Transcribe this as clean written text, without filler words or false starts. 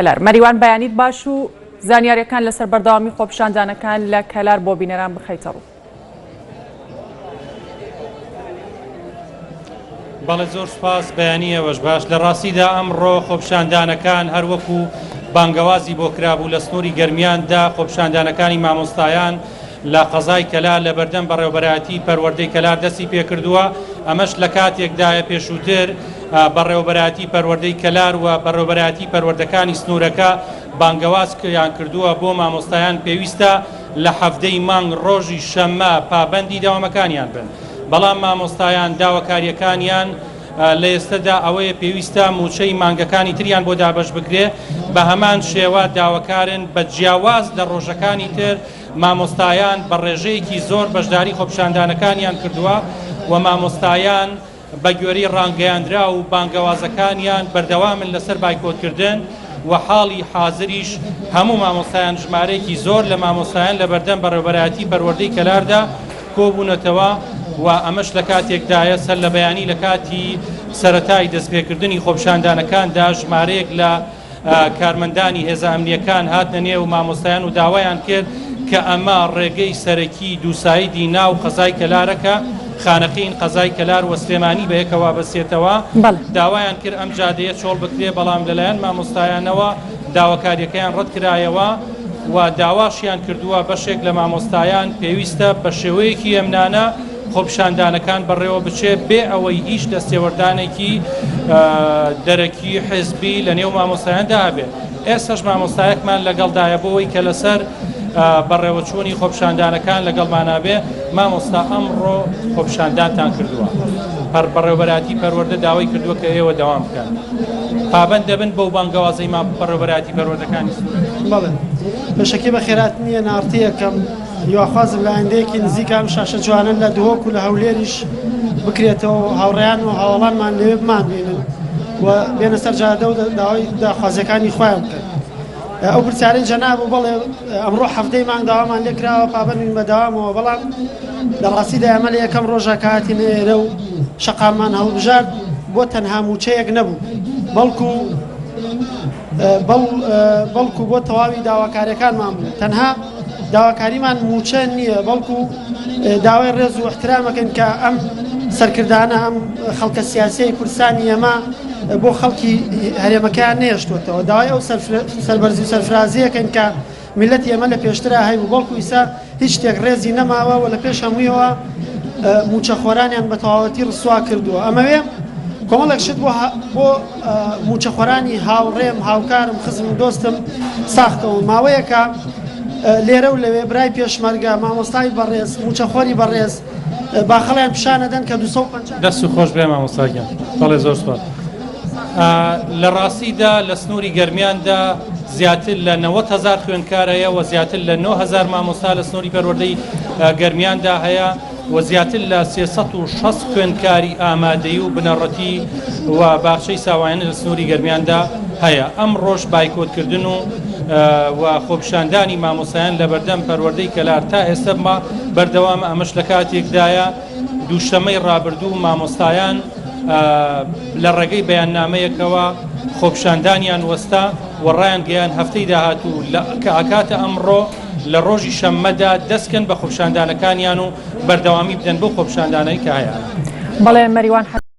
کەلار. مەریوان بەیانیت باش و زانیاریەکان لەسەر بەردەوامی خۆپیشاندانەکان لە کەلار بۆ بینەران بخەیتە ڕوو. بەڵێ زۆر سوپاس بەیانی ئێوەش باش لە ڕاستیدا ئەمڕۆ خۆپیشاندانەکان هەروەکو بانگەوازی بۆ کرابوو لە سنووری گەرمیاندا خۆپیشاندانەکانی مامۆستایان لە قەزای کەلار لە بەردەم بەڕێوەبەرایەتی پەروەردەی کەلار دەستی پێکردووە، ئەمەش لە کاتێکدایە پێشووتر بەڕێوەبەرایەتی پەروەردەی کەلار و بەڕێوەبەرایەتی پەروەردەکانی سنوورەکە بانگەوازیان کردووە بۆ مامۆستایان پێویستە لە حەڤدەی مانگ ڕۆژی شەممە پابەندی دەوامەکانیان بن، بەڵام مامۆستایان داواکارییەکانیان لە ئێستەدا ئەوەیە پێویستە مووچەی مانگەکانی تریان بۆ دابەش بکرێ، بەهەمان شێوە داواکارن بە جیاواز لە ڕۆژەکانی تر مامۆستایان بە ڕێژەیەکی زۆر بەشداری خۆپیشاندانەکانیان کردووە و مامۆستایان بە گوێرەی ڕانگەیاندراو و بانگەوازەکانیان بەردەوامن لەسەر بایکۆتکردن و حاڵی حازریش هەموو مامۆستایان ژمارەیەکی زۆر لە مامۆستایان لە بەردەم بەڕێوەبەرایەتی پەروەردەی کەلاردا کۆبوونەتەوە و ئەمەش لە کاتێکدایە سەر لە بەیانی لە کاتی سەرەتای دەستپێکردنی خۆپیشاندانەکاندا ژمارەیەک لە کارمەندانی هێزە ئەمنییەکان هاتنە نێو مامۆستایان و داوایان کرد کە ئەمە ڕێگەی سەرەکی دووسایدی ناو قەزای کەلارە کە خانەقین، قەزای کەلار و سلێمانی بەیەکەوە بەستێتەوە. داوایان کرد ئەم جادەیە چۆڵ بکرێ، بەڵام لەلایەن مامۆستایانەوە داواکارییەکەیان ڕەتکرایەوە و داواشیان کردووە بەشێک لە مامۆستایان پێویستە بە شێوەیەکی هێمنانە خۆپیشاندانەکان بەڕێوە بچێ بێ ئەوەی هیچ دەستێوەردانێکی دەرەکی حزبی لە نێو مامۆستایاندا هەبێت. ئێستاش مامۆستایەکمان لەگەڵدایە بۆ ئەوەی کە لەسەر بەڕێوەچوونی خۆپیشاندانەکان لەگەڵمانا بێ. مامۆستا ئەمڕۆ خۆپیشاندانتان کردووە، بەڕێوەبەرایەتی پەروەردە داوای کردووە کە ئێوە دەوام بکەن، پابەند دەبن بەو بانگەوازەی بەڕێوەبەرایەتی پەروەردەکانی سنوورەکە؟ بەڵێ پێشەکی بەخێرهاتنی NRT ئەکەم. هیواخوازم لە ئایندەیەکی نزیکا ئەم شاشە جوانە لە دهۆک و لە هەولێریش بکرێتەوە و هاوڕێیان و هاوەڵانمان لەوێ بمانبینن و بێنە سەر جادە و داوای داخوازیەکانی خۆیان بکەن. ئەو پرسیارەی جەناب و بەڵێ ئەمڕۆ حەفتەی مانگ داوامان لێکراوە پابەندین بە داوامەوە بەڵام لە ڕاستیدا ئێمە لە یەکەم ڕۆژە کە هاتینە ئێرە و شەقاممان هەڵبژارد بۆ تەنها مووچەیەک نەبوو بەڵکو بەڵکو بۆ تەواوی داواکاریەکانمان بوو تەنها داواکاریمان مووچە نییە بەڵکو داوای ڕێز و احترامەکەن کە ئەم سەرکردانە ئەم خەڵکە سیاسیی کوردستانی ئێمە بۆ خەڵکی هەرێمەکەیان نێشتوەتەوە داوای ئەو سەربەرزی و سەرفرازیەکەن کە میلەتی ئێمە لە پێشترا هەیبوو بەڵکو ئیسا هیچ شتێک ڕێزی نەماوە و لە پێش هەموویەوە مووچەخۆرانیان بە تەواوەتی ڕسوا کردووە ئەمەوێ کۆمەڵێک شت بۆ بۆ مووچەخۆرانی هاوڕێم هاوکارم خزم و دۆستم ساختەوە ماوەیەکە لێرە و لەوێ برای پێشمەرگە مامۆستای بەڕێز مووچەخۆری بەڕێز باخەڵیان پیشانەدەن کە 250 دەست خۆش بێ مامۆستا گیان بەڵێ زۆر سوپاس لە ڕاستیدا لە سنووری گەرمیاندا زیاتر لە 90 هزار خوێندکار هەیە و زیاتر لە 9000 مامۆستا لە سنووری پەروەردەی گەرمیاندا هەیە و زیاتر لە 360 خوێندکاری ئامادەیی و بنەڕەتی و باخچەی ساوایانە لە سنووری گەرمیاندا هەیە ئەمڕۆش بایکۆتکردن و و خۆپیشاندانی مامۆستایان لە بەردەم پەروەردەی کەلار تا ئێستا بەردەوامە ئەمەش لە کاتێکدایە دووشەمەی ڕابردوو مامۆستایان لە ڕێگەی بەیاننامەیەکەوە خۆپیشاندانیان وەستا و ڕایانگەیاند هەفتەی داهاتوو لە کە ئەکاتە ئەمڕۆ لە ڕۆژی شەممەدا دەستکەن بە خۆپیشاندانەکانیان و بەردەوامی بدەن بەو خۆپیشاندانەی کە هەیانە. بەڵێ مەریوان حەسەن.